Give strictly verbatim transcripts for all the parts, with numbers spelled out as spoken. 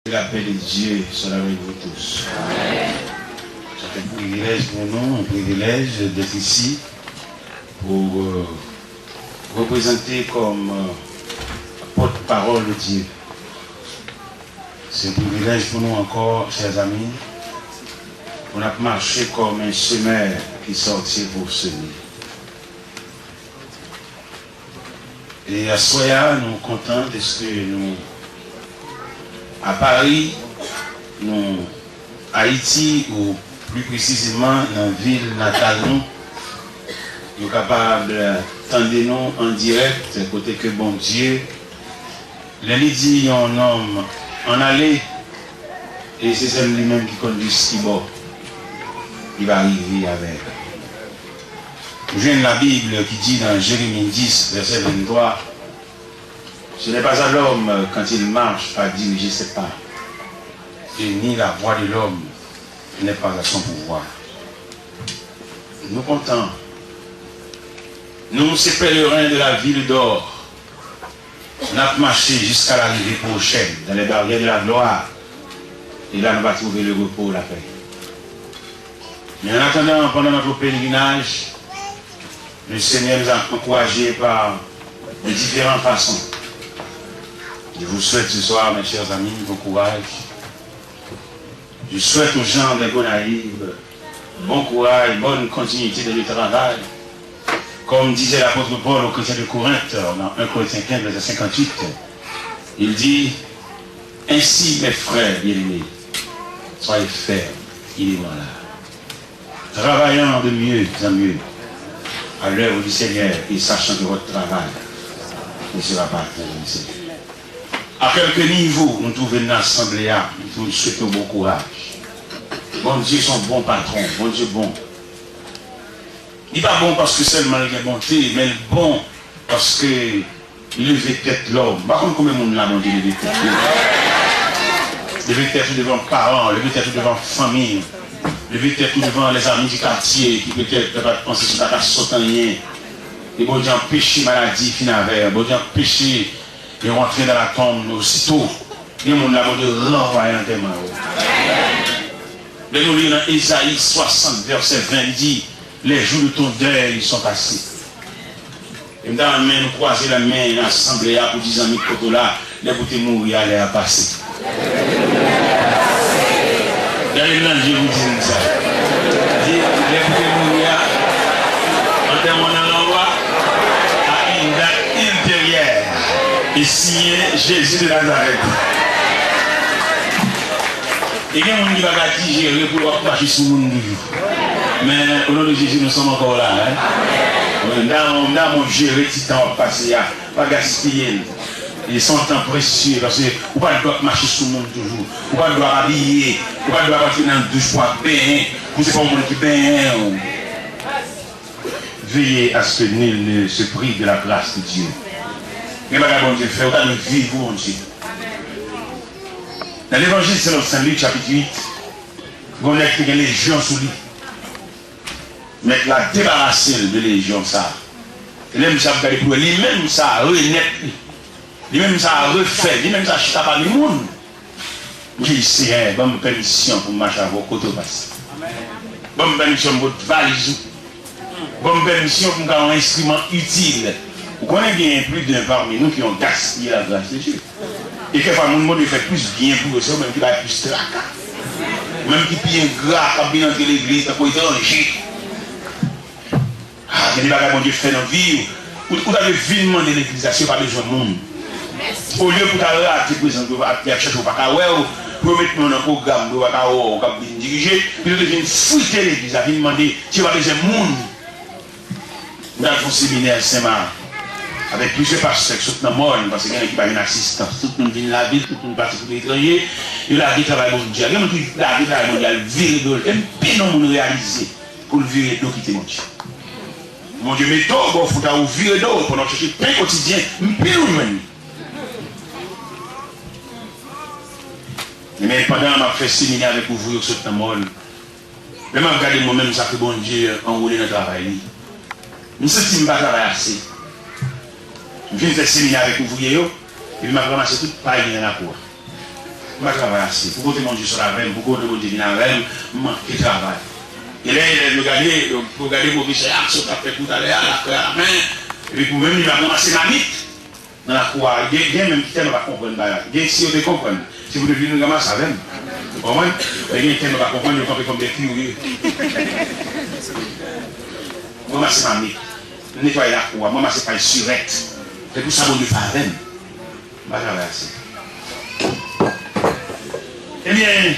Que la paix de Dieu soit avec vous tous. C'est un privilège pour nous, un privilège d'être ici pour euh, représenter comme euh, porte-parole de Dieu. C'est un privilège pour nous encore, chers amis, pour nous marcher comme un semeur qui sortit pour semer. E aswè a, nou kontan dèske nou a Pari, nou Ayiti, ou pli presizeman nan vil natal nou. Nou kapab tande nou an dirèk kote ke Bondye, lè li di yon nonm ann ale, e se sèl li menm ki konn jis ki bò li va rive avèk. Ou jwenn Labib ki di nan Jeremi dis, vèsè venntwa, Ce n'est pas à l'homme quand il marche à diriger ses pas, et ni la voix de l'homme n'est pas à son pouvoir. Nou kontan. Nou se pèleren de la ville d'or. N ap mache jiska larive pwochèn, dans les barrières de la gloire. E la nou va twouve le repos, la paix. Men an atandan, pandan notre pèlerinaj, le Seigneur nous a encouragés par de différentes façons. Je vous souhaite ce soir, mes chers amis, bon courage. Je souhaite aux gens des Gonaïves bon courage, bonne continuité dans le travail. Comme disait l'apôtre Paul aux chrétiens de Corinthe, dans un Corinthiens quinze, verset cinquante-huit, il dit, Ainsi, mes frères bien-aimés, soyez fermes, inébranlables, travaillant de mieux en mieux à l'œuvre du Seigneur et sachant que votre travail ne sera pas atteint du Seigneur. A kèlke nivo nou twouve n nan asanble a, nou swete w bon kouraj. Bondye se yon bon patwon, Bondye bon. Li pa bon paske sèlman l gen bonte, men l bon paske li leve tèt lòm. M pa konn konbyen moun la Bondye leve tèt yo. Leve tèt ou devan paran, leve tèt ou devan fanmi, leve tèt ou devan lèzami di katye ki petèt pa t panse si w ta ka sot anyen. E Bondye anpeche maladi fin avè yo. Bondye anpeche yo rantre nan latonm osito. Gen moun la Bondye ranvwaye antèman yo. Lè nou li nan Ezayi swasant, vèsè ven, li di, Les jours de ton deuil sont passés. E m ta renmen nou kwaze lanmen nan asanble a pou di zanmi k kote w la, lè pou te mouri a, lè a pase. Gade l nan je pou di l sa. Di, lè pou te mouri a, antèman nan lanmò a, a une date ultérieure, e siyen Jezi de Nazarèt. E gen moun ki pa ka dijere pou w ap mache sou moun toujou. Men, o non de Jezi, nou sòm ankò la, en. M ta, m ta bon jere ti tan w ap pase a, pa gaspiye l. E se yon tan presye, paske ou pa t dwe ap mache sou moun toujou. Ou pa t dwe ap abiye, ou pa t dwe ap antre nan douch pou ap benyen, pou se pa yon moun ki benyen w. Veillez à ce que nul ne se prive de la grâce de Dieu. Gen bagay Bondye fè, ou ta dwe viv pou Bondye. Nan Levanjil selon Sen Lik, chapit uit, gen yon nèg ki te gen lejyon sou li. Mèt la debarase l de lejyon sa a. E lè misye ap gade pou wè, li menm sa a renèt li. Li menm sa a refè. Li menm sa a chita pami moun. M di, Seyè, ban m pèmisyon pou m mache avè w kote w pase. Ban m pèmisyon pou m pot valiz ou. Ban m pèmisyon pou m ka yon enstriman itil. Ou konnen gen plis de pami nou ki yon gaspiye la gras de Dye. E kèfwa moun Bondye fè plis byen pou yo, se yo menm ki bay plis traka. Ou menm ki pi engra, k ap vin antre legliz tankou etranje. Ah, gen de bagay Bondye fè nan vi w. Ou, ou ta dwe vin mande legliz la si yo pa bezwen moun. Olye pou ta rate prezans yo, y ap chèche yo pa ka wè w, pou yo met non nan pwogram pou yo pa ka wè w k ap vin dirije, pito te vin frite legliz la, vin mande si yo pa bezwen moun. M t al fè yon seminè Senmak avèk plizyè pastè k sot nan mòn, paske gen nèg ki pa jwenn asistans. Tout moun vin lavil, tout moun pati kote etranje, yo lage travay Bondye a. Gen moun ki lage travay Bondye a, l vire do l. E m pi non moun reyalize pou l vire do kite Bondye. Bondye mete w bò fout a ou vire do w pandan w ap chèche pen kotidyen, m pi lwen jwenn li. Men pandan m ap fè seminè avèk ouvriye k sot nan mòn, lè m ap gade mwen menm sa ke Bondye anwole nan travay li, m santi m pa travay ase. M fin fè seminè avèk ouvriye yo, epi m ap ranmase tout pay ki nan lakou a. M pa travay ase. Pou kote Bondye sot avè m, pou kote Bondye vin avè m, m manke travay. E lè elèv yo gade, yo, yo gade pwofesè a, sa w t ap fè kou talè a, l ap fè a lapen. Epi pou menm li pa ranmase mamit nan lakou a. Gen, gen menm ki tèlman pa konprann bagay. Gen si yo te konprann, se pou yo te vin ranmase avè m. Ou konprann? Men gen tèlman pa konprann, yo kanpe kòm de kirye. M ranmase mamit. M netwaye lakou a. M ranmase pay sirèt. Se pou sa Bondye fè avè m. M pa travay ase. Ebyen,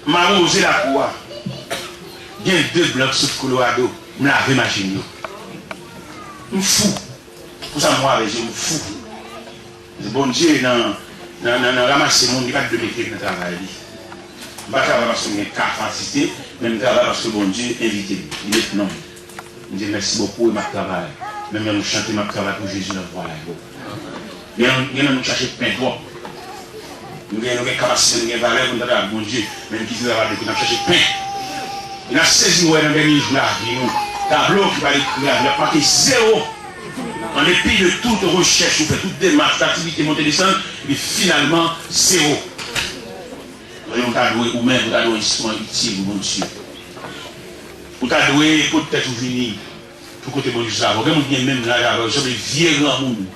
m awoze lakou a. Gen de blan k sot Kolorado. M lave machin yo. M fou. Pou sa m wè avèk je m fou. Bondye nan, nan, nan, nan ranmase moun, li pa t dwe mete m nan travay li. M pa travay paske m gen kapasite, men m travay paske Bondye envite m. Li met non m. M di mèsi bokou e m ap travay. Menm lè nou chante, m ap travay pou Jezi nan vwa la yo. Gen nan, gen nan nou chache pen twòp. Nou gen, nou gen kapasite, nou gen valè pou nou travay ak Bondye, men nou kite travay de kote n ap chache pen. E n ap sezi wè nan dènye jou lavi nou, tablo ki pral ekri lavi, l ap make zewo. An depi de tout rechèch ou fè, tout demach, tout aktivite, monte desann, epi finalman, zewo. Ou ta dwe, ou menm, ou ta dwe yon enstriman itil pou Bondye. Ou ta dwe pote tèt ou vini pou kote Bondye sot avè w. Gen moun ki gen menm laj avè w, yo sanble vye granmoun.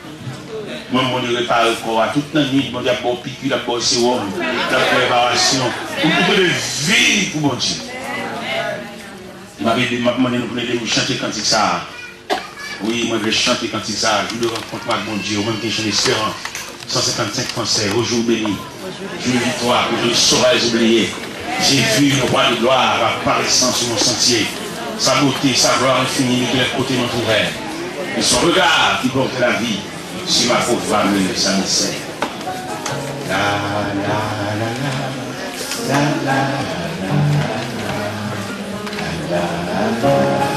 Mwen, Bondye repare kò a. Tout nan nwit, Bondye ap ba w piki, l ap ba w sewòm, l ap fè reparasyon. Ou, ou dwe vini pou Bondye. M ap ede, m ap mande nou pou n ede m chante kantik sa a. Wi, mwen vle chante kantik sa a, jou de rankont mwen ak Bondye, ou menm ki jwenn esperans. Cent cinquante-cinq fransè, au jour béni, jour de victoire, pour tous les sauvages oubliés. J'ai vu le roi de gloire apparaissant sur mon sentier. Sa beauté, sa gloire infinie m'éclaire côté m'entourait. Et son regard qui porte la vie sur ma pauvre âme s'abaissait. La, la, la, la, la, la, la, la.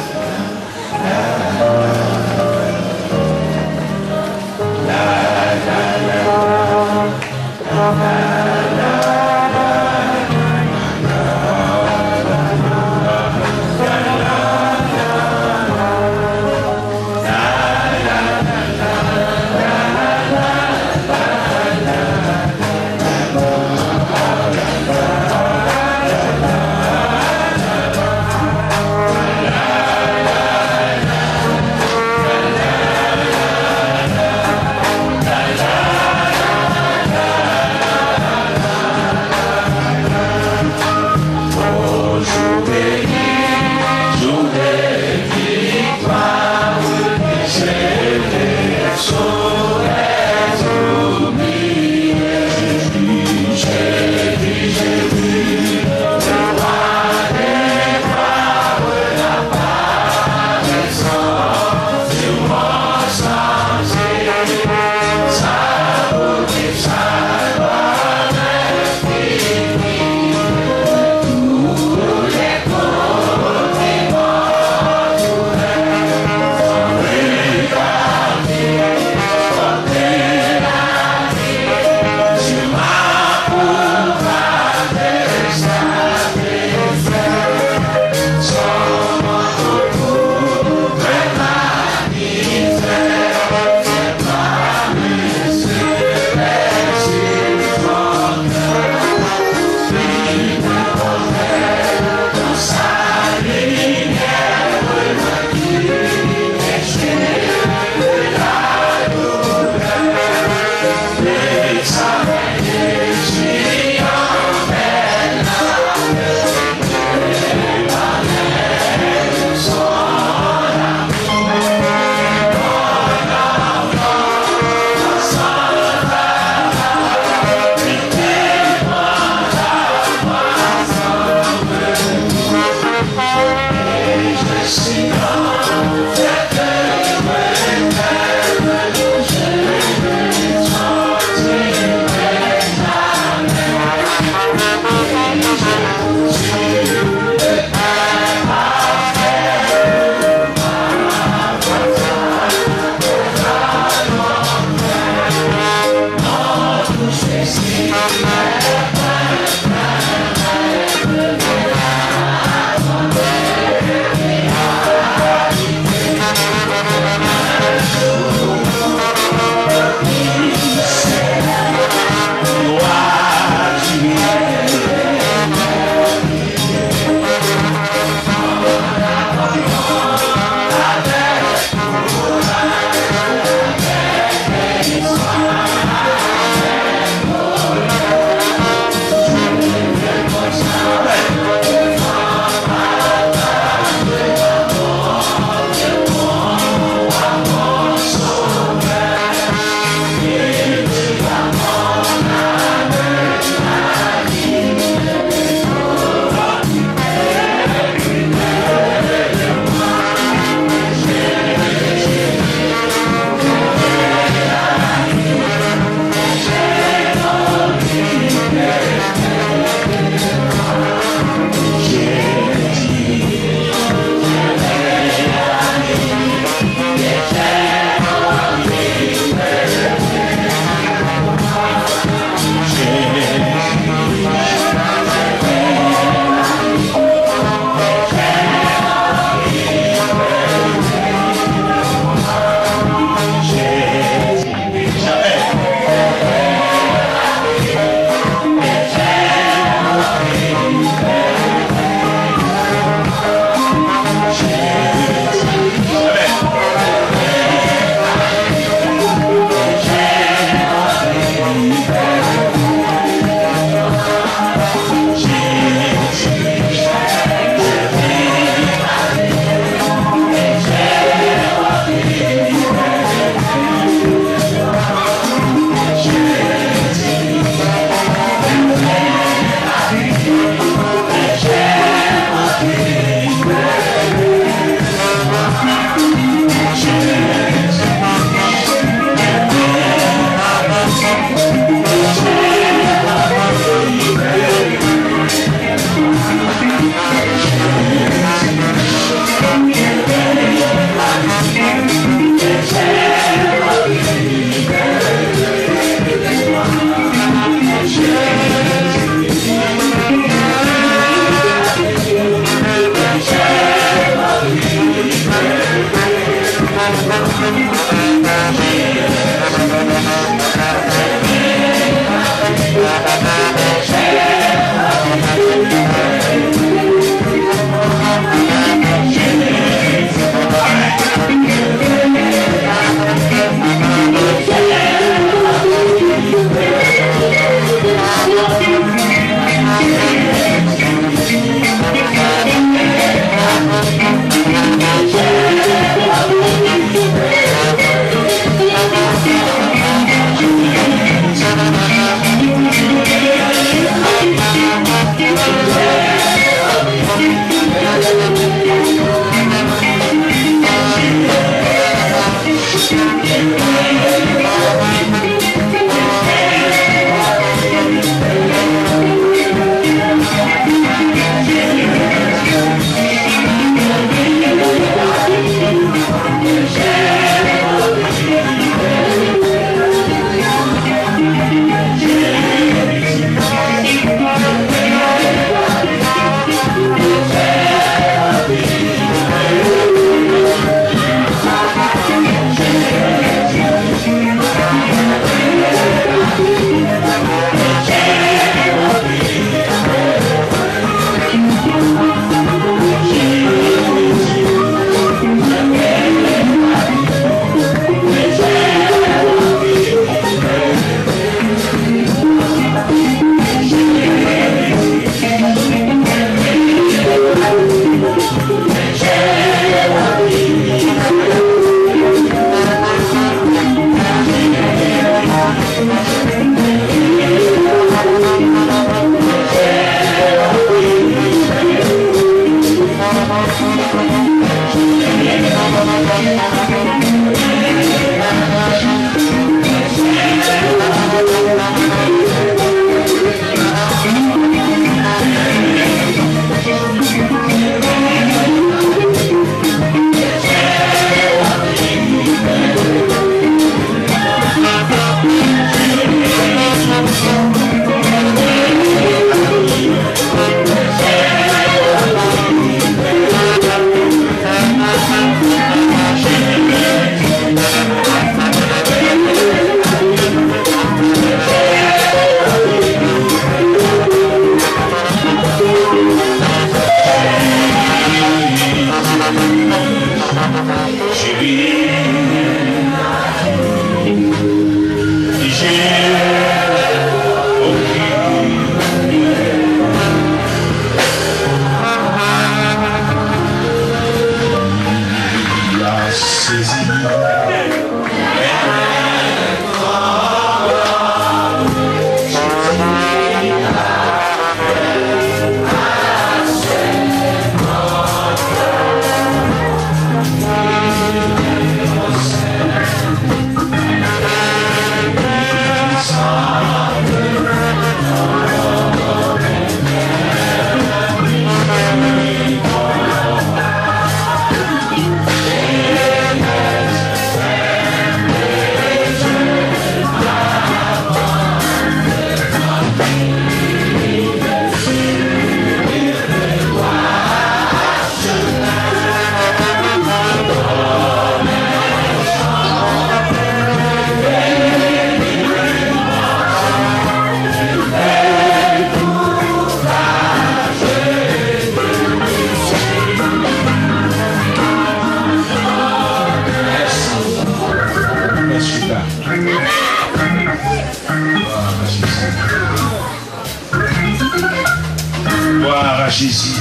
Glwa a Jezi.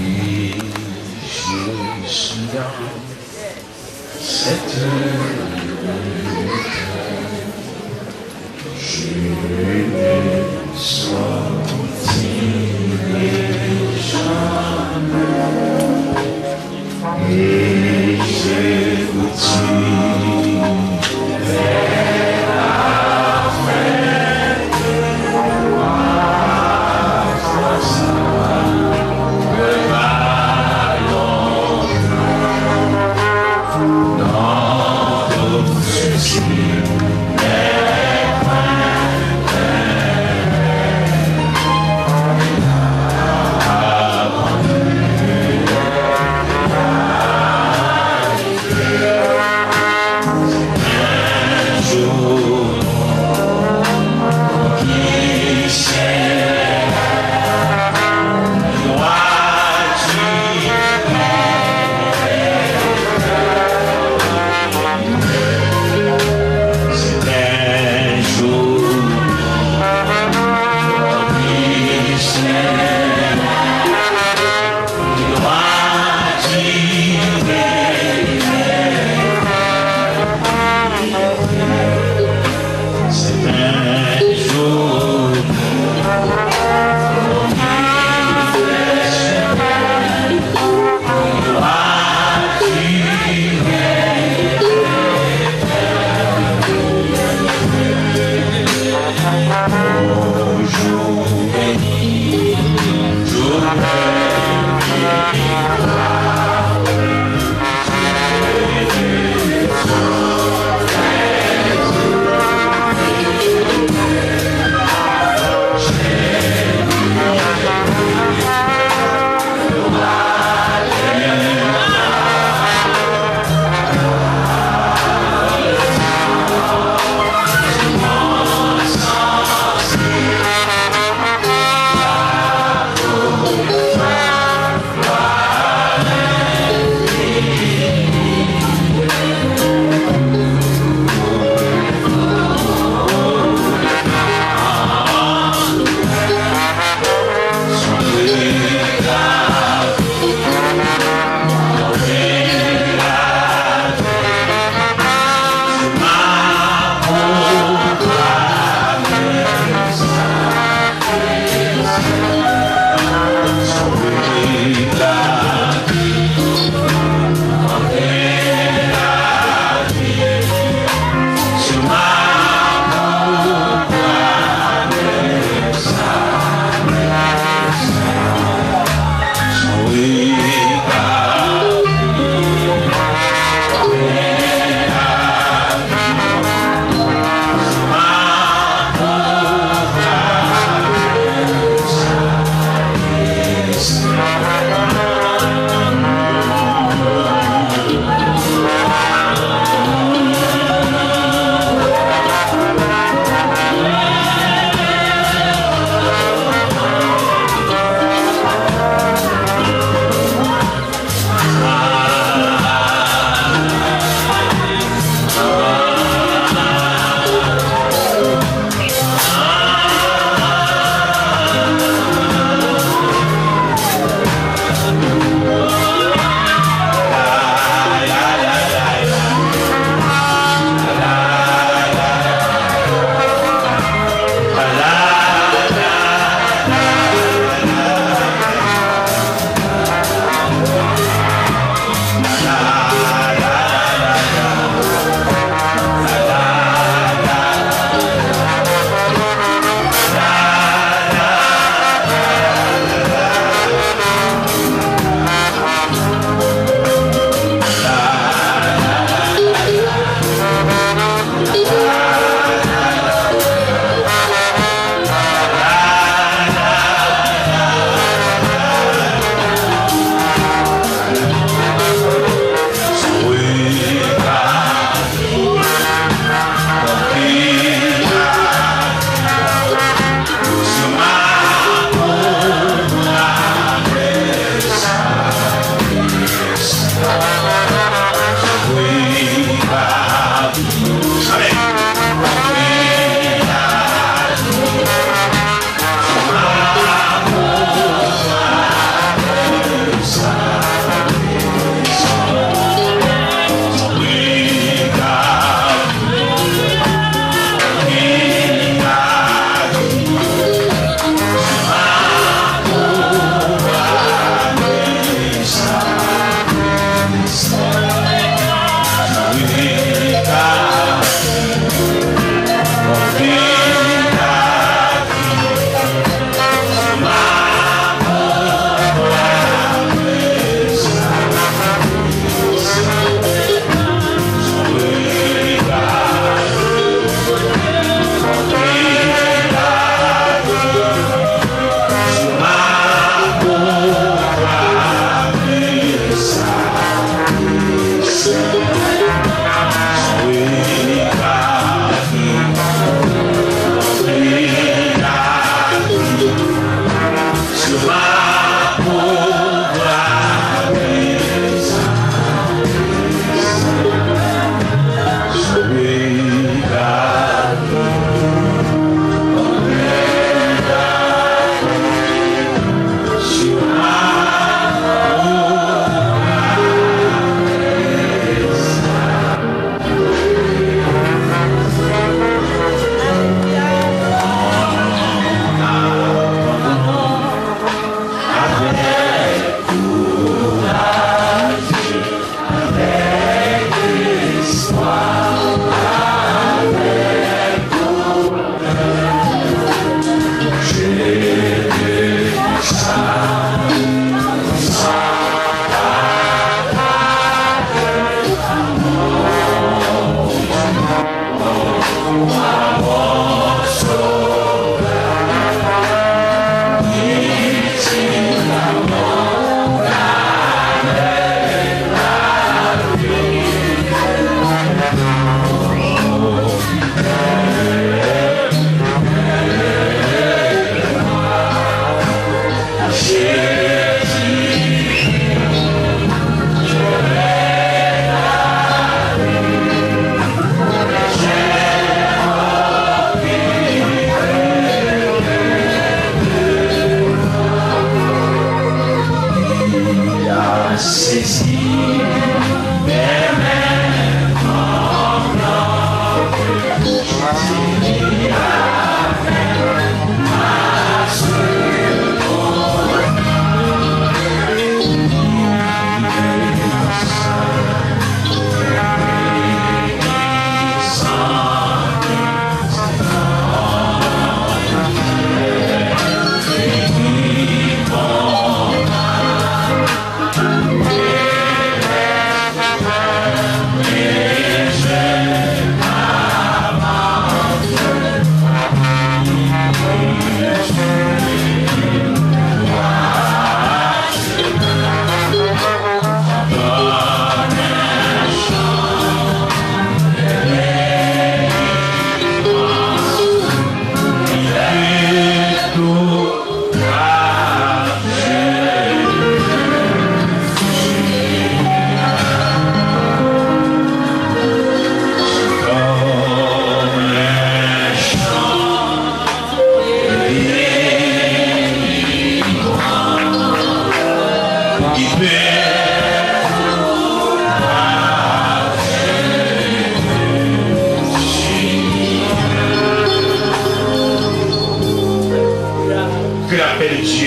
Et je suis dans cette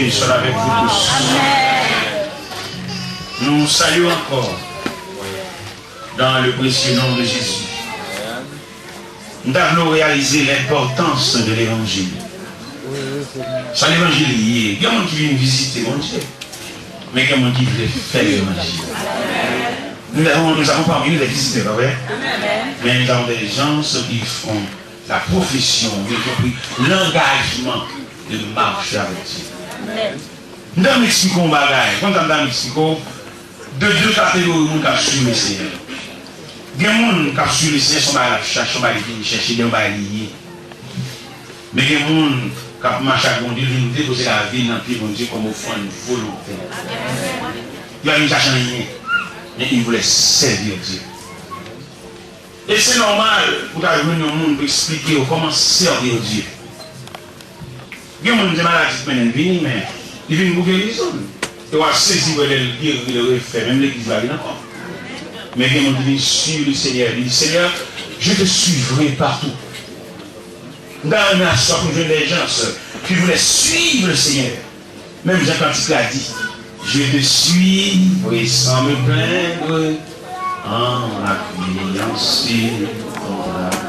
Dieu soit avec vous tous. Nous saluons encore dans le précieux nom de Jésus. Nous devons réaliser l'importance de l'évangile. Sa levanjil ye. Gen moun ki vin vizite Bondye, men gen moun ki vle fè levanjil. Nous avons, nous avons parmi nous des visiteurs, pas vrai? Mais nous avons des gens qui font la profession, y compris l'engagement de marcher avec Dieu. M ta m eksplike w yon bagay. Konn sa m ta m eksplike w, de de kategori moun k ap swiv Lesenyè. Gen moun k ap swiv Lesenyè, se yon bagay l ap chache, yon bagay li vin chèche, de yon bagay li ye. Men gen moun k ap mache ak Bondye, li vin depoze lavi l nan pye Bondye kòm ofrann volontè. Li pa vin chache anyen, men il voulait servir Dieu. E se nòmal pou w ta jwenn yon moun pou eksplike w kòman sèvi Dye. Gen moun gen maladi k mennen l vini, men li vin pou gerizon l. E w ap sezi wè lè l geri, lè l refè, menm legliz la vin ankò. Men gen moun ki vin swiv Lesenyè, li di, Seigneur, je te suivrai partout. M ta renmen aswè pou m jwenn des gens qui voulaient suivre le Seigneur. Menm jan kantik la di, Je te suivrai sans me plaindre, en m'appuyant sur ton bras.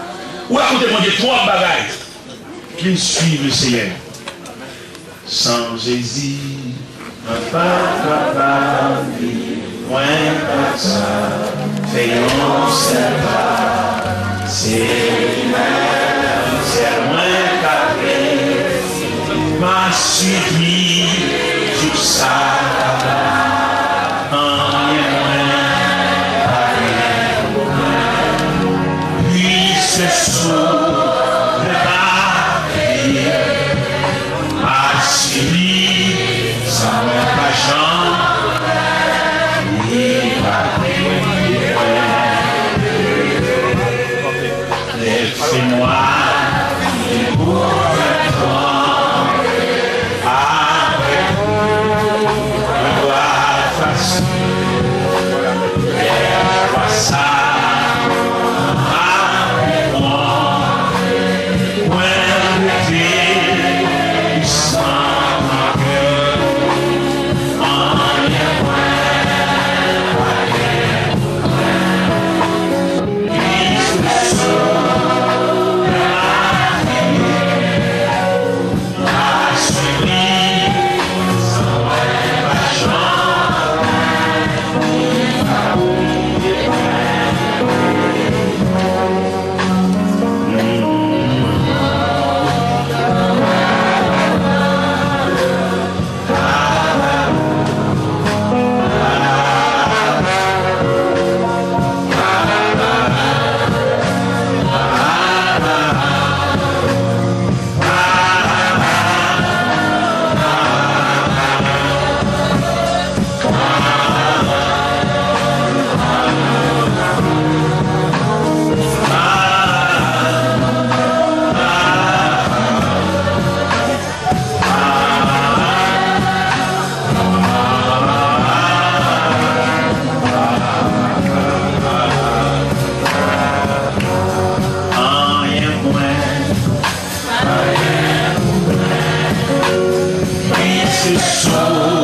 Ou wè kote Bondye twòp bagay. Vin swiv Lesenyè. San Jezi, mwen pa kapab viv, mwen pa ka fè yon sèl pa. Se li menm sèl mwen ka rele. M a swiv li jouk sa. Anyen mwen pa gen. Puiske sou le papier, m a swiv li san mwen pa janm li pa gen. Lè l fè nwa, li pou fè tan. Apre tou, mwen dwa fasil. Lè m vwa sa, m ap reponn. Mwen rete san rankè. Anyen mwen pa gen. Anyen mwen, anyen mwen, wi se sou.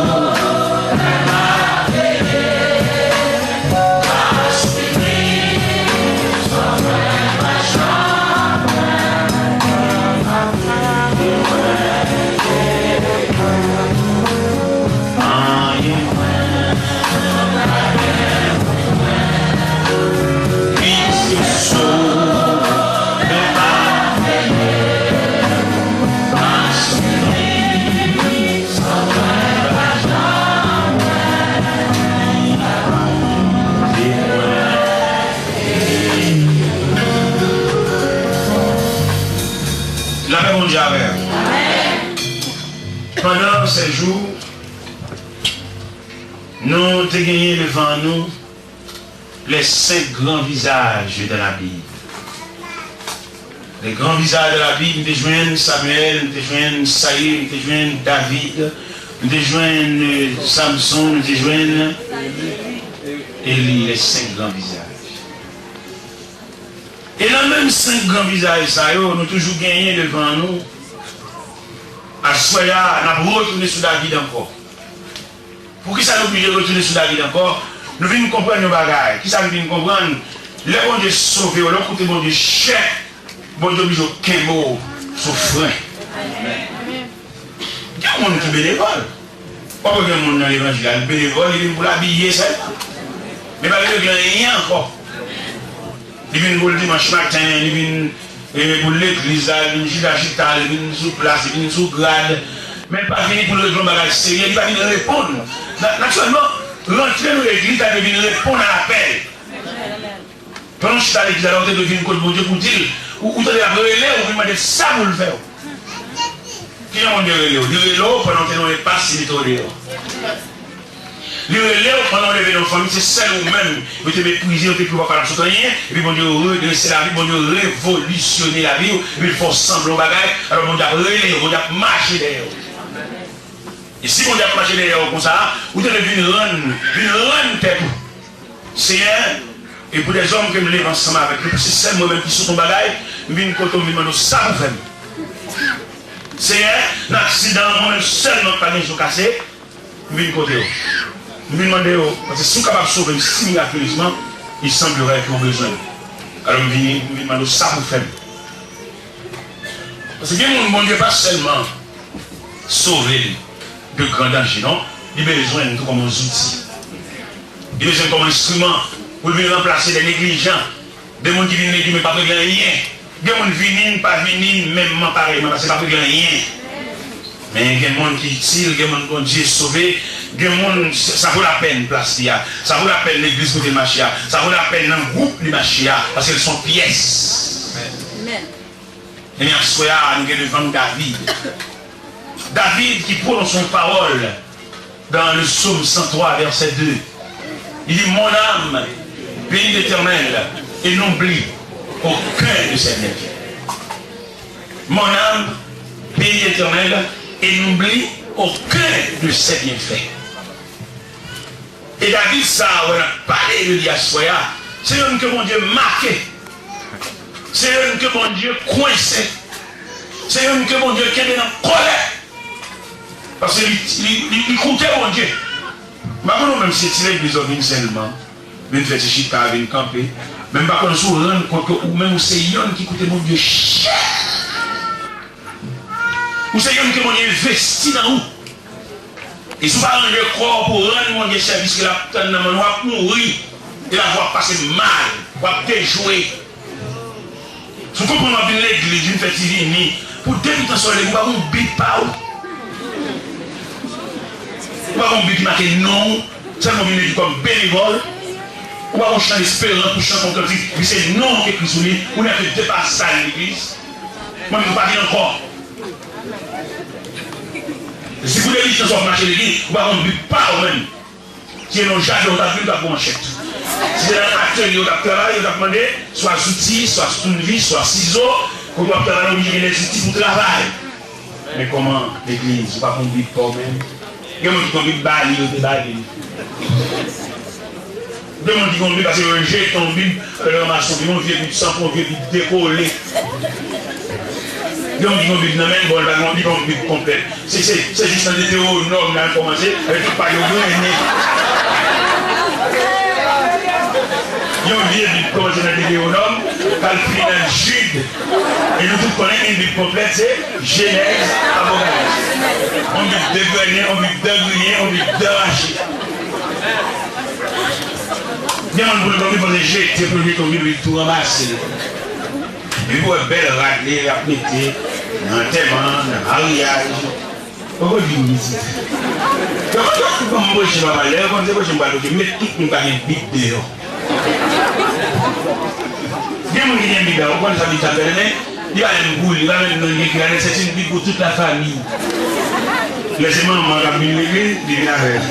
Lapè Bondye avè w. Pandan sèt jou, nou te genyen devan nou les cinq grands visages de la Bible. Les grands visages de la Bible, nou te jwenn Samuel, nou te jwenn Sayil, nou te jwenn David, nou te jwenn, euh, Samson, nou te jwenn Eli, les cinq grands visages. E nan menm senk gran vizaj sa yo, nou toujou genyen devan nou Aswè a, n ap retounen sou David ankò. Poukisa nou oblije retounen sou David ankò? Nou vin konprann yon bagay. Kisa nou vin konprann? Lè Bondye sove w, lè w koute Bondye chè, Bondye oblije w kenbe w sou fren. Gen moun ki benevòl. W ap wè gen moun nan levanjil la, li benevòl, li vin pou l abiye sèlman. Men pa regle anyen ankò. Li vin pou l dimanch maten, li vin, e, pou l legliz la, li vin chita chita, li vin sou plas, li vin sou grad. Men l pa vini pou l regle yon bagay serye, li pa vin reponn. Na-, natirèlman, rantre nan legliz la, li vin reponn a apèl. Pandan w chita legliz la, ou te dwe vin kot Bondye pou di l, ou, ou tande l ap rele w, ou vin mande l sa pou l fè w. Kijan Bondye rele w? Li rele w pandan w te nan yon enpas, li mete w deyò. Li rele w pandan w leve nan fanmi, se sèl ou menm yo te meprize, yo te di w pa kapab sot anyen, epi Bondye redrese lavi, Bondye revolisyone lavi w, epi l fè w sanble yon bagay, alò Bondye ap rele w, Bondye ap mache dèyè w. E si Bondye ap mache dèyè w konsa, ou te dwe vin rann, vin rann tèt ou. Senyè, e pou dèzòm ke m leve ansanm avèk yo, paske sèl mwen menm ki sot yon bagay, m vin kote w, m vin mande w sa pou fè m. Senyè, nan aksidan an, mwen menm sèlman k pa gen zo kase, m vin kote w. M vin mande w, paske si w kapab sove m si mirakilezman, il semblerait ke w bezwen m. Alò m vini, m vin mande w sa pou fè m. Paske gen moun, Bondye pa sèlman sove l de gran danje, non. Li bezwen n tou kòm yon zouti. Li bezwen n kòm yon enstriman pou l vin ranplase de neglijan, de moun ki vin legliz men p ap regle anyen. Gen moun vini, n pa vini, menmman parèyman, paske n p ap regle anyen. Men gen moun ki itil, gen moun Bondye sove, gen moun, sa vo lapèn plas li a, sa vo lapèn legliz kote l mache a, sa vo lapèn nan gwoup li mache a, paske l se yon pyès. Amèn. Ebyen, aswè a, nou gen devan nou David. David ki pwononse yon pawòl dans le psaume cent trois, verset deux. Il dit, mon âme, bénis l'Éternel et n'oublie aucun de ses bienfaits. Mon âme, bénis l'Éternel et n'oublie aucun de ses bienfaits. E David sa a, wè n ap pale de li aswè a, se youn ke Bondye make. Se youn ke Bondye kwense. Se youn ke Bondye kenbe nan kòlè. Paske li, li, li, li koute Bondye. M pa konn ou menm si se ti legliz ou vin sèlman, vin fè ti chita, vin kanpe. Men m pa konn si w rann kont ke ou menm ou se youn ki koute Bondye chè. Ou se youn ke Bondye envesti nan ou. E si w pa ranje kò w pou w rann Bondye sèvis ke l ap tann nan men w, w ap mouri. E lavi w ap pase mal. W ap dejwe. Si w konprann w ap vin legliz, vin fè ti vini, pou depi tan sa w leve, ou pa gen yon bib pa ou. Ou pa gen yon bib ki make non w. Sèlman w vin legliz kòm benevòl. Ou pa gen yon chan esperans pou chante yon kantik, epi se non w ki ekri sou li. Ou nèk de pasaj legliz. Mwen menm, m pa gen ankò. Se pou de mitan sa w ap mache legliz, ou pa konn bib pa ou menm. Si se nan jaden ou t ap viv, ou t ap gen manchèt. Si se nan atelye ou t ap travay, yo t ap mande swa zouti, swa tounvis, swa sizo. Kote w ap travay, ou oblije gen de zouti pou travay. Men kòman, legliz, ou pa konn bib pa w menm? Gen moun ki konn bib, ba li, yo te ba li. Gen moun ki konn bib, paske yo jete yon bib, yo ranmase yon bib, yon vye bib sanpon, yon vye bib dekole. Gen moun ki konn bib nan men l, bon, li pa gen, li pa yon bib konplèt. Se, se, se jis nan Detewonòm la l kòmanse, avèk tout paj yo grennen. Yon vye bib kòmanse nan Detewonòm, k al fini nan Jid. E nou tout konnen yon bib konplèt, se Jenèz, Apokalips. Yon bib degrennen, yon bib degriyen, yon bib derache. Gen moun pou l tonbe, panse jete pou l jete yon bib, li tou ranmase l. Epi pou wè bèl rad li, y ap mete nan antèman, nan maryaj. Poko di m pitit. Yo konn yo konn pwoche pa mal, lè yo konn se pwoche m pral pwoche, met tout moun pa gen bib deyò. Gen moun ki gen bib la, ou konn sa bib sa fè, men li pa menm pou li, li pa menm non li ekri la, men c'est une Bible pour toute la famille. Lè se manman k ap vin legliz, li vin avè l.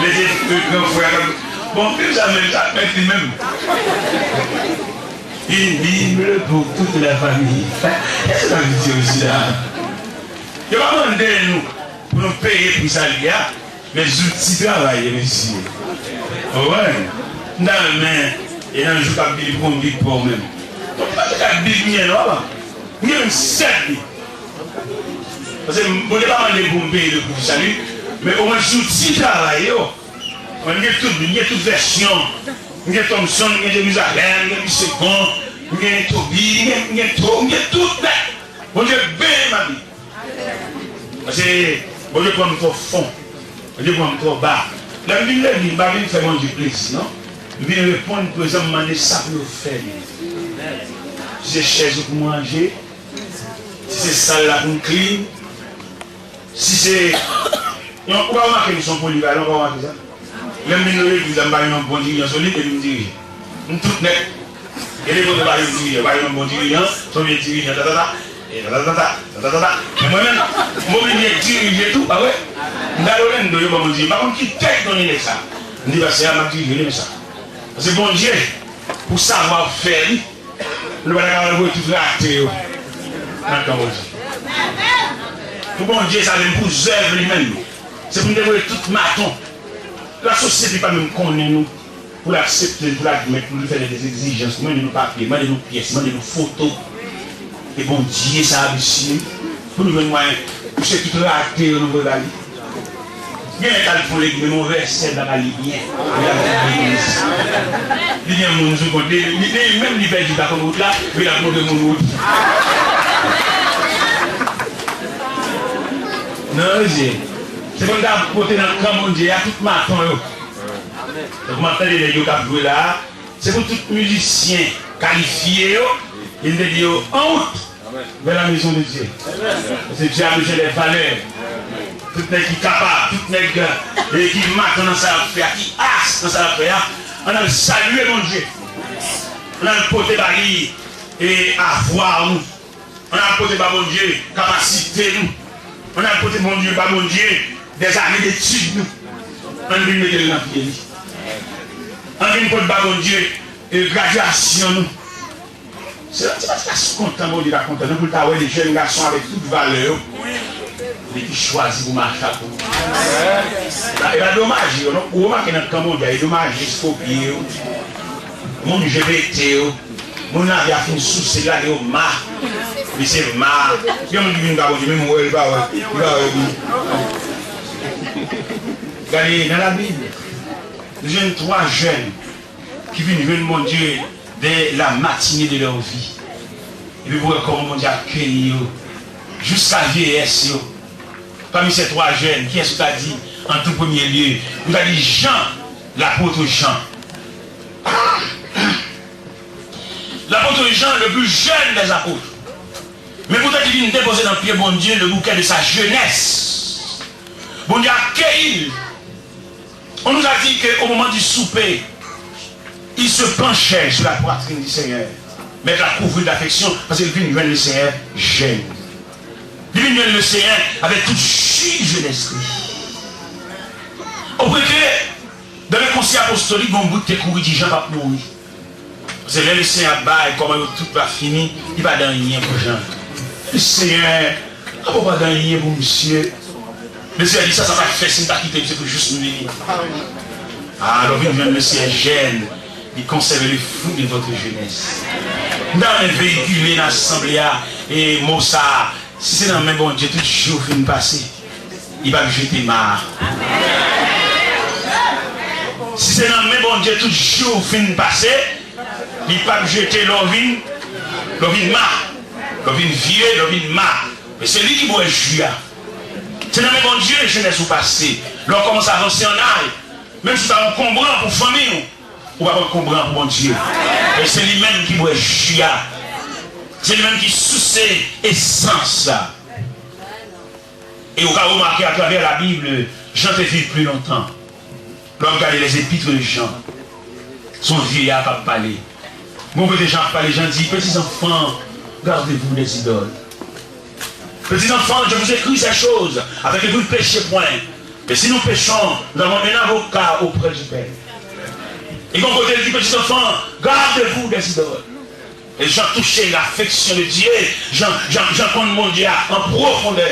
Lè se, euh, gran frè k ap, bon, bib sa menm, sa mèt li menm. Une Bible pour toute la famille. Kisa sa vle di osi la? Yo pa mande nou pou nou peye pri sa li a, men zouti travay yo, mesye. Ou konprann? M ta renmen, e nan jou k ap vini, pou konn bib pa w menm. Bon, m pa te ka bib m gen non, papa. M gen menm sèt bib. Paske m, Bondye pa mande pou m peye le pou sali, men omwen si w ti travay yo, mwen m gen tout, m gen tout vèsyon. M gen Thompson, m gen Jerizalèm, m gen Pi Segon, m gen Tobi, m gen, m gen tout, m gen tout nèt. Bondye benyen m abi. Paske Bondye pran m twò fon. Bondye pran m twò ba. Lè m vin legliz, m pa vin fè Bondye plezi, non. M vin reponn prezan, m mande sa pou yo fè li. Si se chèz ou pou m ranje, si se sal la pou m klin, si se, non, ou pa remake m se yon polivalan, ou pa remake sa? Lè m vin nan legliz la, m pa gen yon bon dirijan solid, epi m dirije. M tout nèt. Gen de kote pa gen dirijan, pa gen yon bon dirijan, se yon vye dirijan, ta, ta, ta, e ta, ta, ta, ta, ta, ta, ta, ta. Men mwen menm, m oblije dirije tou, pa vre? M gade Orlando, yo ban m dirijan. M pa konn ki tèt donnen nèg sa. M di, pastè a, m ap dirije li, men sa. Paske Bondye, pou savwa fè li, nou pa ta kapab voye tout rate yo nan kan Bondye. Pou Bondye, sa vle pou zèv li menm. Se pou n te voye tout maton. Lasosyete pa menm konnen nou pou l aksepte n, pou l admèt, pou l fè de egzijans, pou mande nou papye, mande nou pyès, mande nou foto. E Bondye sa a, mesye, pou nou jwenn mwayen, mesye, tout rate yo nou voye ba li. Gen lè k al fon legliz, men yon vèsè l pa ka li byen. Li al fon legliz. Li gen moun sou kont li, li, li menm li pèdi pa konn wout la, men l ap montre moun wout. Non, mesye. Se pou n ta pote nan kan Bondye a tout maton yo. Donk, m ap tande nèg yo k ap jwe la a. Se pou tout mizisyen kalifye yo, li te di yo, en route vers la maison de Dieu. Paske Dye a bezwen de valè. Tout nèg ki kapab, tout nèg, e, ki maton nan sa y ap fè a, ki as nan sa y ap fè a, ann al salye Bondye. Ann al pote ba li, e, avwa nou. Ann al pote ba Bondye kapasite nou. Ann al pote Bondye, ba Bondye dèzane detid nou. Ann vin mete l nan pye li. Ann vin pote ba Bondye, e, gradyasyon nou. Se yon ti pati ka kontan Bondye ta kontan nou pou l ta wè de jèn gason avèk tout valè yo. Li ki chwazi pou mache ak ou. E pa domaj, yo, non? Ou remake nan kan Bondye a, e domaj, jis kopye yo. Moun je pete yo. Moun lavi a fin souse, lage yo ma. Li se ma. Gen moun ki vin ba Bondye, menm wè, li pa wè. Li pa wè, li. Gade, nan Labib, nou jwenn twa jèn ki vin jwenn Bondye dès la matinée de leur vie. Epi pou wè kòman Bondye akeyi yo jiska vyeyès yo. Pami ces trois jeunes, kiyès ou ta di, en tout premier lieu? Ou ta di Jan, lapot Jan. Lapot Jan, le plus jeune des apôtres. Men pou ta di vin depoze nan pye Bondye le bouquet de sa jeunesse. Bondye akeyi l. On nous a dit que au moment du souper, il se penchait sur la poitrine du Seigneur. Mèt la kouvri l d'affection, paske l vin jwenn Lesenyè jèn. Li vin jwenn Lesenyè avèk tout ji jenès li. Au point que, dans le concile apostolique, gon bout te kouri di Jan p ap mouri. Paske lè Lesenyè ap bay, kòman yo tout va fini, li pa gen anyen pou Jan. Lesenyè, apa w pa gen anyen pou misye? Lesenyè di, sa, sa pa fè si m ta kite misye pou jis m vini. Ah, lè w vin jwenn Lesenyè jèn, li konsève le fruit de votre jeunesse. M ta renmen veyikile nan asanble a, e mo sa a, si se nan men Bondye tout jou fin pase, li p ap jete ma a. Si se nan men Bondye tout jou fin pase, li p ap jete lè w vin, lè w vin ma, lè w vin vye, lè w vin ma. Men se li ki bwè ji a. Se nan men Bondye jenès ou pase. Lè w kòmanse avanse an aj, menm si w ta enkonbran pou fanmi w, ou p ap enkonbran pou Bondye. Men se li menm ki bwè ji a. Se li menm ki souse esans la. E ou ka remake atravè Labib, Jan te viv pli lontan. Lè w ap gade les épîtres de Jean, se yon vye a k ap pale. Gon kote Jan ap pale, Jan di, Petits enfants, gardez-vous des idoles. Petits enfants, je vous écris ces choses afin que vous ne péchiez point. Mais si nous péchons, nous avons un avocat auprès du Père. E gon kote l di, Petits enfants, gardez-vous des idoles. E Jan touche l'affection de Dieu, Jan, Jan, Jan konn Bondye a an pwofondè.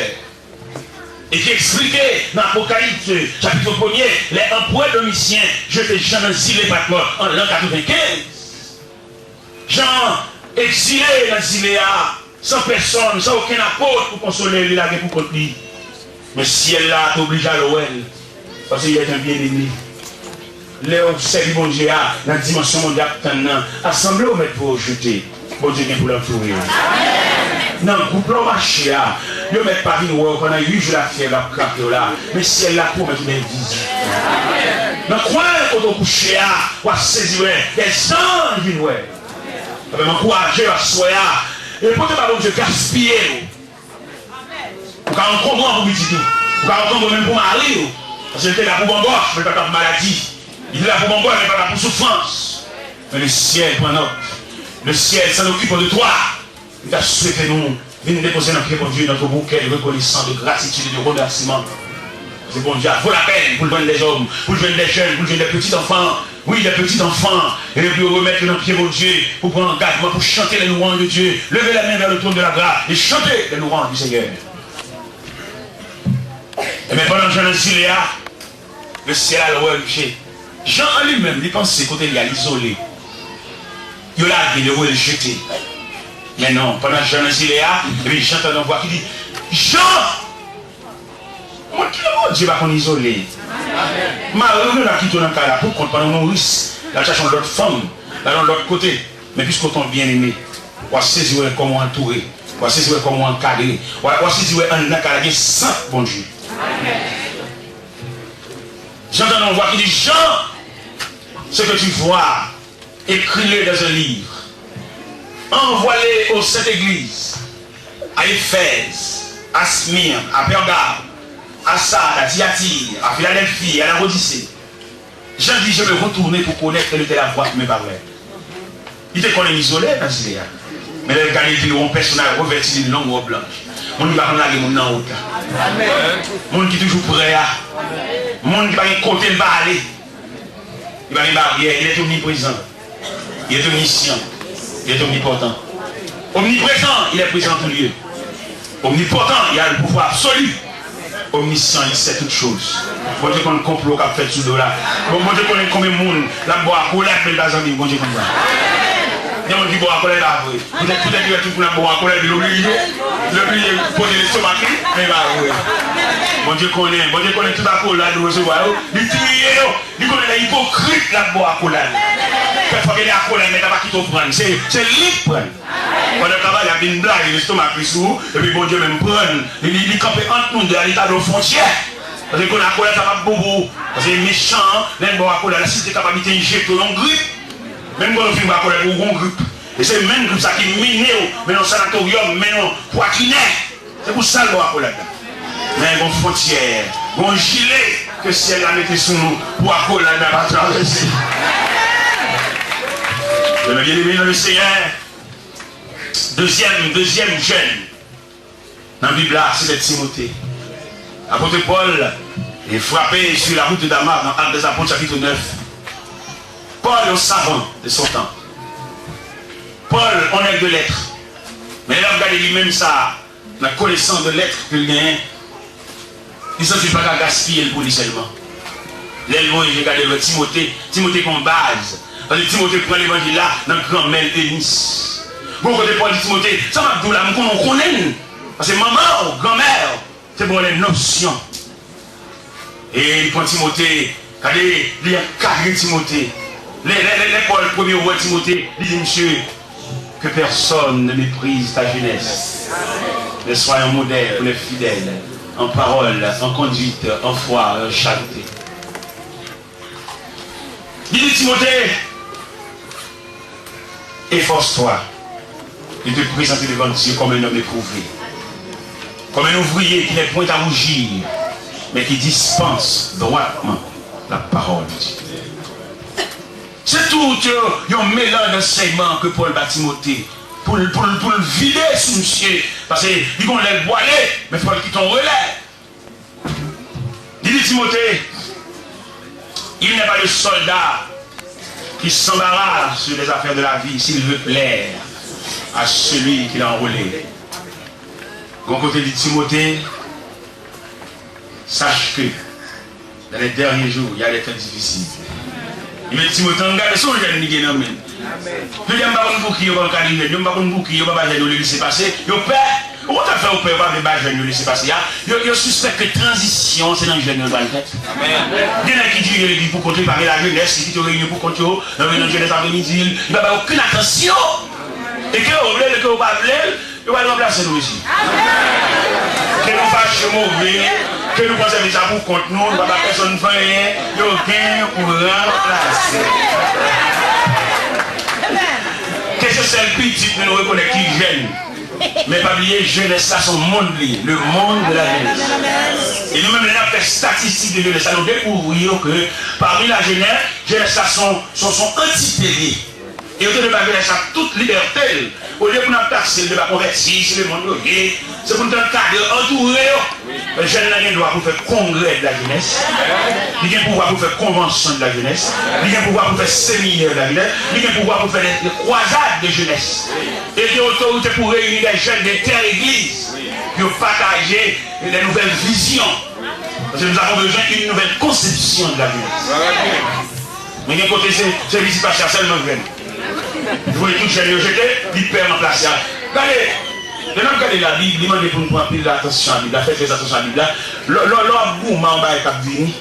E ki eksplike nan Apocalypse, chapitre premier, les empereurs Domitien, jeté Jean nan zile Patmos an l'an quatre-vingt-quinze. Jan egzile nan zile a, san pèsonn, san okenn apot pou konsole l, li lage pou kont li. Men syèl la te oblije al wè l. Paske il est un bien-aimé. Lè w sèvi Bondye a, nan dimansyon Bondye ap tann nan, a sanble w mèt pou yo jete, Bondye gen pou l antoure w. Nan gwoup la w mache a, yo mèt pa vin wè w pandan uit jou lafyèv ap krape w la, men syèl la pwomèt ou de viz. Nan kwen kote w kouche a, w ap sezi wè de zanj vin wè. Sa fè m ankouraje w aswè a, e pote ba Bondye gaspiye w. Ou ka rann kòb ou an pou pitit ou. Ou ka rann kòb ou menm pou mari ou. Paske li te la pou bòbòch, men li pa t la pou maladi. Li te la pou bòbòch, men li pa t la pou soufrans. Men le ciel prend note. Le ciel s'en occupe de toi. M ta swete nou vin depoze nan pye Bondye notre bouquet de reconnaissance, de gratitude et de remerciement. Paske Bondye a vo lapèn pou l jwenn dèzòm, pou l jwenn dèjèn, pou l jwenn dè pitit anfan. Wi, dè pitit anfan. E pou yo remèt yo nan pye Bondye, pou pran angajman, pou chante les louanges de Dieu. Levez les mains vers le trône de la grâce et chantez les louanges du Seigneur. Ebyen, pandan Jan nan zile a, le syèl al wè l, Jan an li menm, li panse kote li a, l izole. Yo lage l, yo voye l jete. Men non, pandan Jan nan zile a, epi Jan tande yon vwa ki di, Jan! Moun ki nan Bondye pa konn izole. Mari w la kite w nan kay la pou kont pandan w nouris, l al chache yon lòt fanm, l al yon lòt kote. Men piske w te yon byeneme, w a sezi wè kòman w antoure, w a sezi wè kòman w ankadre, w a, w a sezi wè anndan kay la gen sant Bondye. Jan tande yon vwa ki di, Jean, ce que tu vois, écris-le dans un livre. Envoie-le aux saintes églises, à Éphèse, à Smyrne, à Pergame, à Sardes, à Thyatire, à Philadelphie, à Laodicée. Jean dit, je vais retourner pour connaître quelle était la voix qui me parlait. Li te konnen l izole nan zile a. Men lè l gade, li te wè yon pèsonaj revèti d'une longue robe blanche. Moun ki pa konn lage moun nan wout la. Moun ki toujou prè a. Moun ki pa gen kote l pa ale. Li pa gen baryè. Il est omniprésent. Il est omniscient. Il est omnipotent. Omniprezan, il est présent en tout lieu. Omnipotan, il a le pouvoir absolu. Omnisyan, il sait toutes choses. Bondye konn konplo k ap fèt sou do la. Bon, Bondye konnen konbyen moun l ap ba w akolad, men l pa zanmi w, Bondye konn sa. Gen moun ki ba w akolad, e pa vre. Poutèt, poutèt li wè tout moun ap ba w akolad, li oblije, li oblije pote lestomak li, men e pa vre. Bondye konnen, Bondye konnen tout akolad ou resevwa yo, li triye yo. Li konnen lè ipokrit l ap ba w akolad. Kèk fwa gen de akolad, men l pa kite w pran l. Se, se li k pran l. Pandan travay la vin blayi lestomak li sou ou, epi Bondye menm pran l. Li, li, li kanpe ant nou de a, li tablo fwontyè. Paske li konnen akolad sa p ap bon pou ou. Paske mechan an, lè l ba w akolad la, si l te kapab, li te jete w yon grip. Menm pandan w fin ba akolad, ou gon grip. E se menm grip sa ki mennen w, mennen w sanatoryòm, mennen w pwatinen. Se pou sa l ba w akolad la. Men gon fwontyè, gon jile ke syèl la mete sou nou pou akolad la pa travèse. Mes bien-aimés dans le Seigneur, dezyèm, dezyèm jèn nan Bib la, se te Timote. Apôtre Paul est frappé sur la route de Damas dans Actes des Apôtres chapitre neuf. Paul, yon savan de son tan. Paul, on nèg de lèt. Men lè n ap gade li menm sa, nan konesans de lèt ke l genyen, li santi l pa ka gaspiye l pou li sèlman. Lè l voye je gade l wè Timote, Timote gon baz. Paske Timote pran levanjil la nan granmè l Enis. Gon kote Pòl di Timote, sa m ap di w la, m konnen w konnen l. Paske manman w, granmè w, te ba w lè nosyon. E li pran Timote, gade, li ankadre Timote. Lè, lè, lè, lè Pòl premye wè Timote, li di, Monsieur, que personne ne méprise ta jeunesse, mais sois un modèle pour les fidèles en parole, en conduite, en foi, en charité. Li di Timote, efforce-toi de te présenter devant Dieu comme un homme éprouvé, comme un ouvrier qui n'est point à rougir, mais qui dispense droitement la parole de Dieu. Se tout yon, yon melanj ansèyman ke Pòl ba Timote pou l, pou l, pou l vide sou misye, paske li gon lè l pwale, men fò l kite yon relè. Li di Timote, il n'est pas de soldat qui s'embarrasse sur les affaires de la vie s'il veut plaire à celui qui l'a enrôlé. Gon kote li di Timote, sache que dans les derniers jours, il y a des temps difficiles. Li mete Timote an gad, se yon jèn li gen nan men l. Jodi a, m pa konn pouki yo pa ankadre jèn yo, m pa konn pouki yo pa ba jèn yo lise pase, yo pè. Ou konn sa k fè yo pè, yo pa vle bay jèn yo lese pase a? Yo, yo sispèk ke tranzisyon se nan jèn yo l pral fèt. Gen nèg ki dirije legliz pou kont yo, li pa gen lajenès, li kite yo reyini pou kont yo, nan reyinyon jenès apremidi, li pa bay okenn atansyon. E ke yo vle l, e ke yo pa vle l, yo pral ranplase nou isi. Ke nou fache move, ke nou pran sèvis la pou kont nou, nou pa ba pèsonn fè anyen, yo gen pou ranplase. Ke se sèl pitit nou, nou rekonèt ki jèn. Men pa bliye, jenès la se yon mond li ye, le monde de la jeunesse. E nou menm, lè n ap fè estatistik de jenès la, nou dekouvri yo ke pami la jenès, jenès la se yon, se yon, se yon antite li ye. E yo te dwe ba jenès la tout libète l. Olye pou n ap takse l de pa konvèti, se lemonn yo ye, se pou n t al kadre, antoure yo. Jèn nan gen dwa pou fè kongrè de la jeunesse. Li gen pouvwa pou fè konvansyon de la jeunesse. Li gen pouvwa pou fè seminè de la jeunesse. Li gen pouvwa pou fè de, de kwazad de jeunesse. E li gen otorite pou reyini des jeunes de telle église. Pou yo pataje de nouvelles visions. Parce que nous avons besoin d'une nouvelle conception de la jeunesse. Men gen kote se, se vizit pastè a sèlman k jwenn. Li voye tout jèn yo jete, li pè ranplase a. Gade, lè n ap gade Labib, li mande pou n pran anpil atansyon a Bib la, fè trè atansyon a Bib la. Lè, lè, lè w ap goumen a yon bagay k ap vini,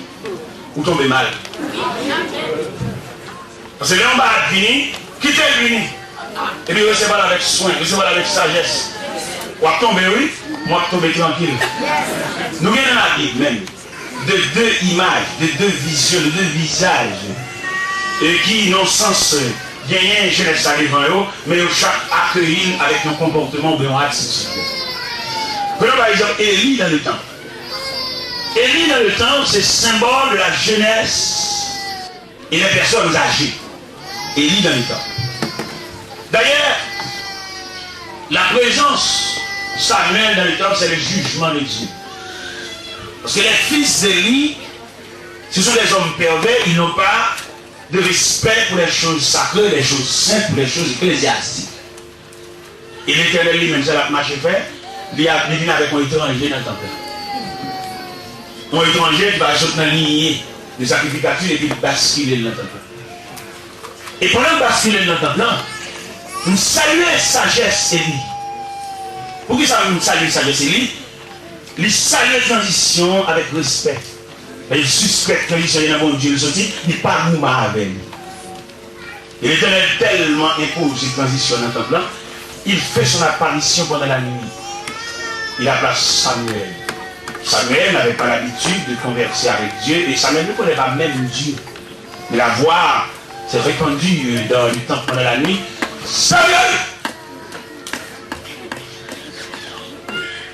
ou tonbe mal. Paske lè yon bagay ap vini, kite l vini. Epi resevwa l avèk swen, resevwa l avèk sajès. W ap tonbe, wi, men w ap tonbe trankil. Nou gen nan Labib menm de de imaj, de de vizyon, de de vizaj, e ki, nan sans, genyen jenès la devan yo, men yo chak akeyi l avèk yon konpòteman oubyen yon atitid. Prenons par exemple Élie dans le temple. Élie dans le temple, c'est symbole de la jeunesse et les personnes âgées. Élie dans le temple. D'ailleurs, la présence Samuel dans le temple, c'est le jugement de Dieu. Parce que les fils d'Élie, ce sont des hommes pervers, ils n'ont pas de respect pour les choses sacrées, les choses saintes, pour les choses ecclésiastiques. E Letènèl li menm, sa l ap mache fè, li ap, li vin avèk yon etranje nan tanp la. Yon etranje ki pa sot nan liyen de sakrifikatif epi l baskile l nan tanp la. E pandan l baskile l nan tanp lan, m salye sajès Eli. Poukisa m salye sajès Eli? Li salye tranzisyon an avèk respè. Li sispèk tranzisyon an nan Bondye l soti, li pa goumen avè l. Et l'Éternel tellement imposé transition dans le temple, il fait son apparition pendant la nuit. Il appela Samuel. Samuel n'avait pas l'habitude de converser avec Dieu et Samuel ne connaît pas même Dieu. Mais la voix s'est répandue dans le temple pendant la nuit. Samuel!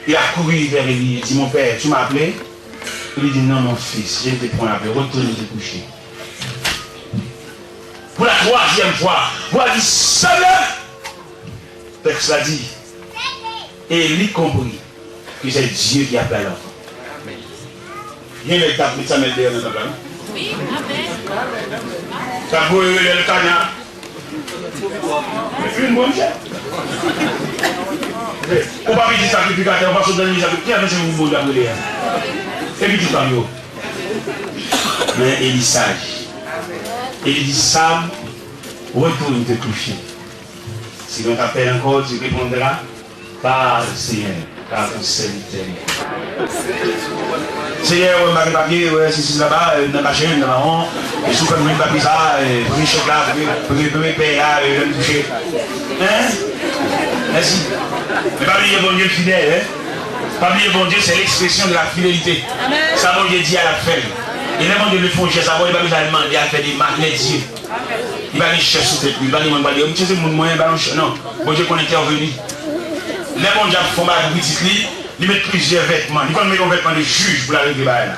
Il a couru vers Élie, il dit, mon père, tu m'as appelé? Élie dit, non, mon fils, je ne t'ai point appelé, retourne te coucher. Pour la troisième fois, voix dit, Samuel! Tèks la di, Eli konpri ke se Dye ki ap bay lanfan. Gen nèg k ap met Samuel dèyè nan tanp la, non? K ap voye rele l kanya. Vin Bondye. Ou pa pitit sakrifikatè, ou pa sot nan legliz la, ki avanse pou Bondye ap rele a? E pitit pa m yo. Men Eli saj. Eli di, Sam, retourne te coucher. Si mwen t ap pè ankò, tu répondras, parle, Seigneur, car ton serviteur est. Senyè, wè m pa gen papye, wè, si, si, laba, nan kache, nan mawon, e si w fè m jwenn papye sa, premye chèk la, premye, premye, premye pèy la, lè m touche. Hein? Mèsi. Men pa bliye Bondye fidèl, hein? Pa bliye Bondye, c'est l'expression de la fidélité. Sa Bondye di a, l ap fè l. E lè Bondye vle fè yon jès avè w, li pa bezwen al mande, al fè demach, il est Dieu. Li pa gen chèf sou tèt li, li pa gen moun pral di, "Misye se moun mwen, ba l yon chèf." Non, Bondye konn entèveni. Lè Bondye ap fè yon bagay pou pitit li, li met plizyè vètman. Li konn met yon vètman de jij pou l al regle bagay la.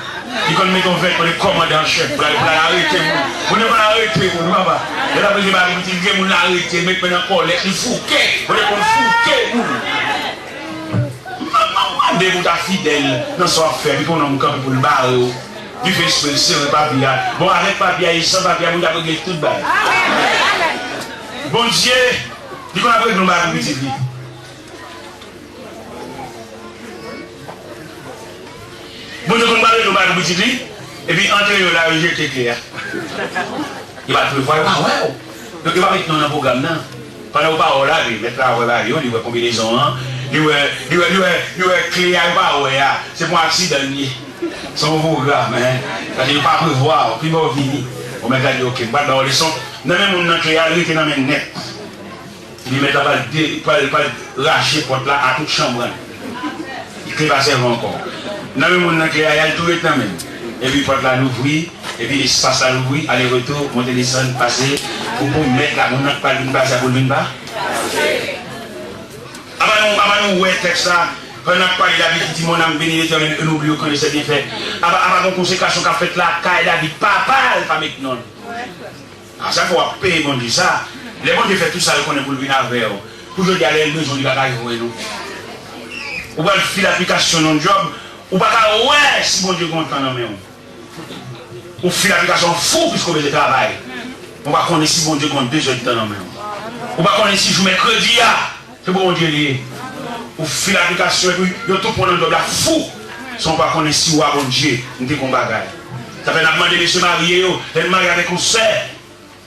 Li konn met yon vètman de kòmandan an chèf pou l al, pou l al arete moun. Bondye konn arete moun, wi, papa. Lè l ap regle bagay pou pitit li, gen moun l arete, met men nan kòlèt, li fouke. Bondye konn fouke moun. M, m, m mande pou w ta fidèl nan sa w ap fè, epi pou yon nonm kanpe pou l bare w. Li fè espre l sere papye a. Bon, avèk papye a e san papye a, Bondye ap regle tout bagay. Bondye, li konn ap regle yon bagay pou pitit li. Bondye konn ap regle yon bagay pou pitit li, epi antre yo la, yo jete kle a. Yo pa t prevwa, yo pa wè w. Donk, yo pa met non w nan pwogram nan. Pandan w pa wè w la, men mèt la wè bagay yo, li wè konbinezon an, Li wè, li wè, li wè, li wè kle a, yo pa wè a. Se pou aksidan li ye. Se yon pwogram, hein. Paske yo pa prevwa, pi bò vini. Bon, mèt la di, "Ok, m pral ba w leson." Nan men moun nan kle a, li rete nan men nèt. Li mèt la pral de-, pral, pral rache pòt la a tout chanbrann. Li kle pa sèvi ankò. Nan men moun nan kle a, y al tou ret nan men l. Epi pòt la louvri, epi espas la louvri, ale retou, monte desann, pase, pou, pou mèt la, moun nan k pral vin pase a, pou l vin pa. Apa nou, apa nou wè tèks la, pandan n ap pale David ki di, "Mon âme bénit l'Éternel et n'oublie aucun de ses bienfaits." Apa, apa gon konsekrasyon k ap fèt la, kay David, papa l pa met non l. A chak fwa w ap peye Bondye sa, lè Bondye fè tout sa l konnen pou l vin avè w, pou jodi a lè l bezwen w, li pa ka jwenn ou. Ou pral fil aplikasyon nan djòb, ou pa ka wè si Bondye kontan nan men w. Ou fil aplikasyon fou piske w bezwen travay. Ou pa konnen si Bondye gen yon dezèdtan nan men w. Ou pa konnen si jou mèkredi a, se pou Bondye li ye. Ou fil aplikasyon epi yo tou pran nan djòb la fou. San w pa konnen si w a Bondye, m te gen yon bagay. Sa fè n ap mande mesye marye yo, lè n marye avèk yon sè,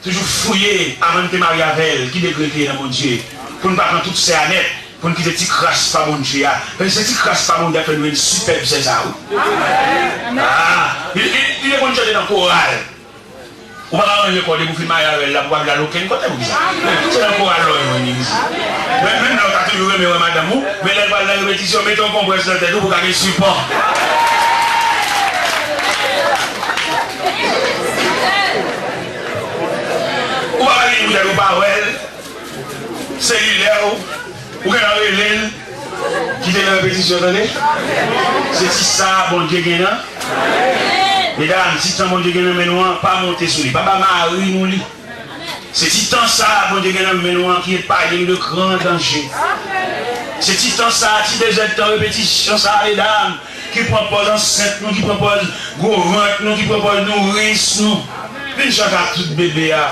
toujou fouye avan n te marye avè l, ki degre l te ye nan Bondye. Pou n pa pran tout sè a nèt, pou n kite ti kras pa Bondye a. Paske se ti kras pa Bondye a fè nou jwenn sipèb sè sa a, wi. Ah, li, li, li te konn chante nan koral. Ou pa ka ranje kò depi w fin marye avè l la, pou w pa vle al okenn kote pou kisa? Se nan koral lè w jwenn li isit. Men, menm lè w ta toujou renmen wè madanm ou, men lè l pral nan repetisyon, mete yon konprès nan tèt ou pou w ka gen sipò. Ou pa pale pou tèt ou pa wè l. Selilè w, ou gentan rele l. Kite nan repetisyon, tande. Se ti sa Bondye gen nan. Medam, ti tan Bondye gen nan men nou an, pa monte sou li. Pa ba mari nou li. Se ti tan sa Bondye gen nan men nou an ki epaye nou de gran danje. Se ti tan sa, ti dezèdtan repetisyon sa, medam, ki pran pòz ansent nou, ki pran pòz gwo vant nou, ki pran pòz nouris nou. Vin chante ak tout bebe a.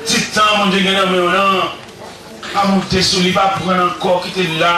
Ti tan Bondye gen nan men w lan, pa monte sou li, pa pran l ankò, kite l la.